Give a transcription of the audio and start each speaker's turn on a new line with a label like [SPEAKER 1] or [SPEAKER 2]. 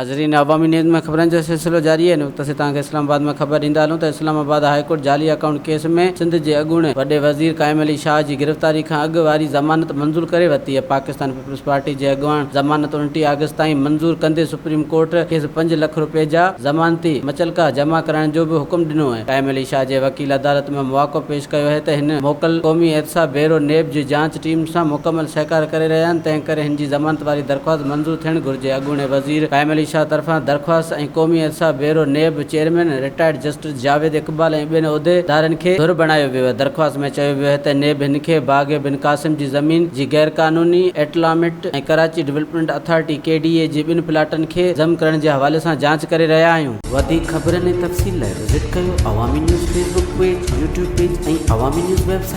[SPEAKER 1] ناظرين عوامي نيوز ۾ خبرن جو سلسلو جاري آهي هن وقت اسين توهان کي اسلام آباد مان خبر ڏيندا هلون ته اسلام آباد هاء ڪورٽ جعلي اڪائونٽ ڪيس ۾ سنڌ جي اڳوڻي وڏي وزير قائم علي شاهه جي گرفتاري کان اڳ واري ضمانت منظور ڪري ورتي آهي پاڪستان پيپلز پارٽي جي اڳواڻ ضمانت 29 آگسٽ تائين منظور ڪندي سپريم ڪورٽ کيس پنج لک روپيه جا ضمانتي مچلڪا جمع ڪرائڻ جو به حڪم ڏنو آهي قائم علي شاهه جي وڪيل عدالت ۾ مواقعو پيش ڪيو آهي ته هن موڪل قومي احتساب بيورو نيب جي جاچ ٽيم سان مڪمل سهڪار ڪري رهيا آهن تنهن ڪري هن جي ضمانت واري درخواست منظور ٿيڻ گهرجي. اڳوڻي وزير قائم علي شاهه طرفان درخواست ۽ قومي احتساب bureau, NAB, chairman retired justice Javed Iqbal ۽ ٻين عهديدارن کي ڌر بڻايو ويو آهي. درخواست ۾ چيو ويو آهي ته نيب هن کي باغ بن قاسم جي زمين جي غيرقانوني allotment ۽ Karachi development authority, K D A, جي ٻن پلاٽن کي ضم ڪرڻ جي حوالي سان جاچ ڪري رهيا آهيون. وڌيڪ خبرن ۽ تفصيل لاء وزٽ ڪيو Awami news Facebook page, YouTube page ۽ Awami news website.